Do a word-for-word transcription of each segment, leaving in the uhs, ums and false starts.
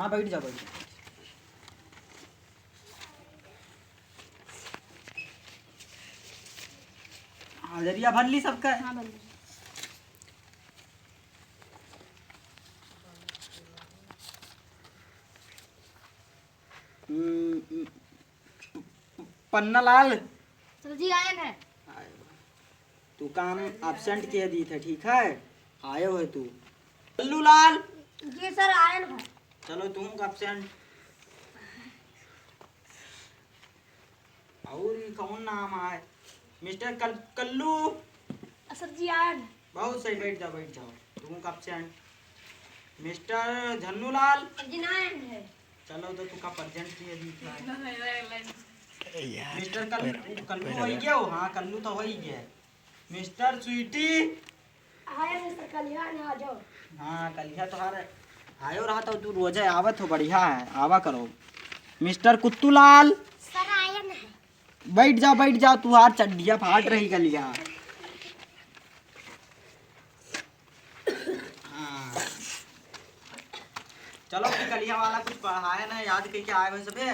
हाँ, बैठ जाओ, बैठ जाओ। हाजरिया भर ली सबका? हाँ, भर ली। हम्म, हम्म, प-, प-, पन्ना लाल। सर जी, आयन है। आए बा। तू काम absent किया दी था, ठीक है? आयो है तू। कल्लू लाल। जी सर, आयन है। चलो, तू का absent। और ई कौन नाम आए? मिस्टर कल-, कल्लू। सर जी, आयन। बहुत सही, बैठ जाओ, बैठ जाओ। तू का absent। मिस्टर झन्नूलाल। सर जी, ना आयन है। चलो, तो तू का present किए दी था। यार, मिस्टर कल-, कल्लू हो गया हो? हाँ, कल्लू तो हो ही गया। मिस्टर स्वीटी। हाय मिस्टर कलिया, ना आ जाओ। हाँ, कलिया तोहार आयो रहा तो तू रोजे आवत हो, बढ़िया है, आवा करो। मिस्टर कुत्तूलाल। सर, आयन है। बैठ जाओ, बैठ जाओ, तू हार चड्डिया फाट रही कलिया। हाँ। चलो, फिर कलिया वाला कुछ पढ़ाए ना, याद करके आए हुए सबे।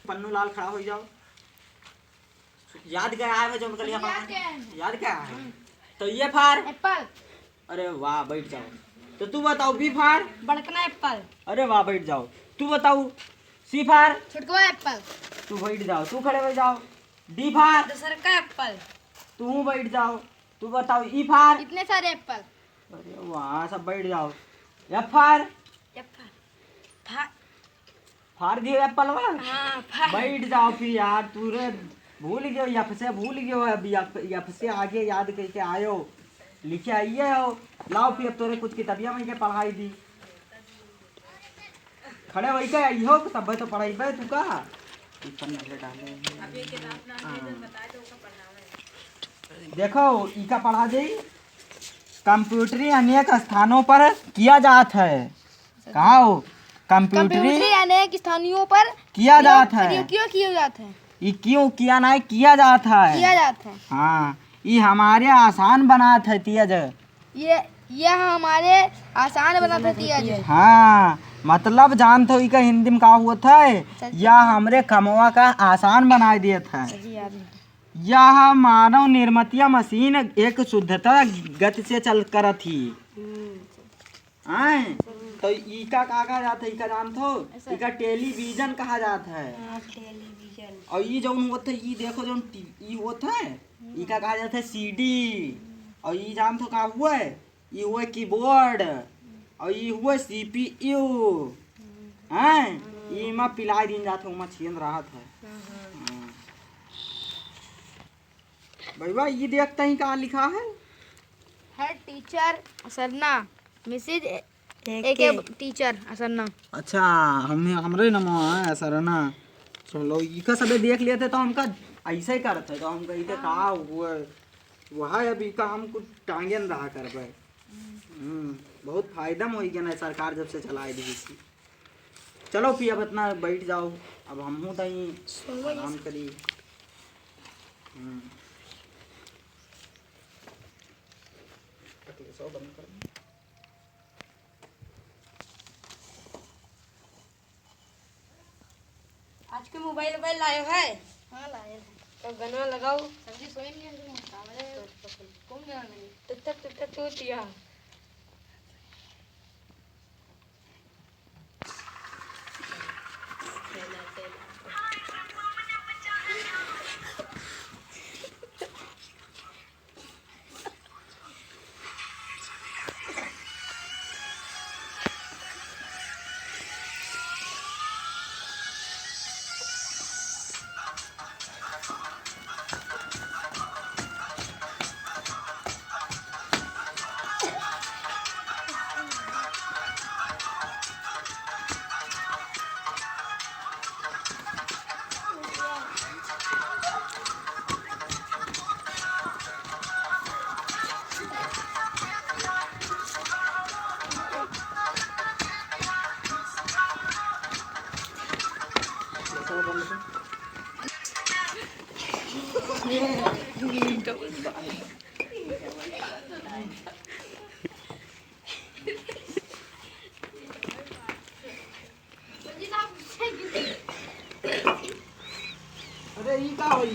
पन्नू लाल खड़ा हो जाओ। याद क्या है जो उनका लिया याद पढ़ा? क्या है? याद क्या है? तो ये फार। एप्पल। अरे वाह, बैठ जाओ। तो तू बताओ, बी फार। बड़कना एप्पल। अरे वाह, बैठ जाओ। तू बताओ, सी फार। छोटकवा एप्पल। तू बैठ जाओ, तू खड़े हो जाओ। डी फार। दूसर का एप्पल। तू बैठ जाओ। तू बताओ, ई फार। इतने सारे एप्पल। अरे वाह, सब बैठ जाओ। एफ फार। एफ फार। फार दियो एप्पलवा। हाँ, फार। बैठ जाओ फिर यार, तू रे भूल गयो, यफ से भूल गयो, अब यफ, यफ से आगे याद करके आयो, लिखे आइए हो। लाओ फिर अब तोरे कुछ किताबिया में के पढ़ाई दी। खड़े वही का इहो तब तो पढ़ाई बे तू का। ऊपर नजर डाले। अब ये किताब ना दे, हाँ। जब बताए तो ओका पढ़ावे। देखो, इका पढ़ा दे। कंप्यूटरी अनेक स्थानों पर किया जात है। कहा हो? कंप्यूटरी कंप्यूटरी अनेक स्थानियों पर किया प्रयोग जात है। प्रयोग क्यों किया जात है? ये क्यों किया ना है, किया जात है। किया जात है। हाँ, ये हमारे आसान बनात है, तेज। ये, ये हमारे आसान बनात है, तेज। हाँ, मतलब जानत हो, इका हिंदी में का होत है? सही। यह हमरे कमवा का आसान बनाए देत है। सही बात है। यह मानव निर्मित मशीन एक शुद्धता गति से चल करत ही। हम्म। आए? तो इका का कहा जात है, इका जानत हो? ऐसा। इका टेलीविजन कहा जात है। हाँ, टेलीविजन। और ई जौन होत है, ई देखो जौन टी-, ई होत है, हम्म। इका कहा जात है सीडी। हम्म। और ई जानत हो का हुआ है? ई हुआ है कीबोर्ड। हम्म। और ई हुआ है सीपीयू। हम्म। हैं? हम्म। ई मा पिलाई दिन जात है, उमा छेद रहत है। हाँ, हाँ। हाँ। भैया, ये देखते ही का लिखा है? हेड टीचर असरना, मिसेज ए-, ए के टीचर असरना। अच्छा, हमने, हमरे नमवा है असरना। चलो, इका सबे देख लेते तो हमका ऐसे ही करत है, तो हम कही थे, हाँ। का हुआ? वह अभी का हम कुछ टांगे न रहा करबे। हम्म, बहुत फायदा में होई गया ना, सरकार जब से चलाए दी थी। चलो फिर अब इतना बैठ जाओ, अब हमहूँ तई सोवो आराम करी। हम्म। तकले सो बंद कर। आज के मोबाइल, मोबाइल लायो है? हाँ, लायो है। तो गनवा लगाओ। सब्जी सोई नहीं है, तुम बताओ। कौन गनवा लगी? तुत्ता, तुत्ता, तू दिया।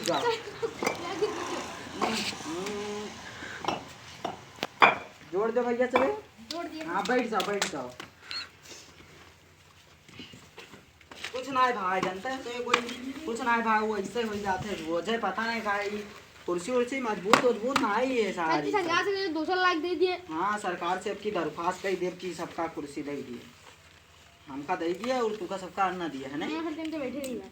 जाओ। जोड़ दे भैया, चले। जोड़ दिए। हाँ, बैठ जाओ, बैठ जाओ। कुछ ना है भाई, जनता है तो ये कोई कुछ ना है भाई, वो ऐसे हो जाते हैं रोज है, पता नहीं का ई कुर्सी उर्सी मजबूत उजबूत ना आई है सारी। सरकार से दूसरा लाख दे दिए। हाँ, सरकार से आपकी दरख्वास्त कही देब कि सबका कुर्सी दे दिए, हमका दे दिए और तुका सबका अन्ना दिए है ना। हाँ, हर दिन तो बैठे रही बा।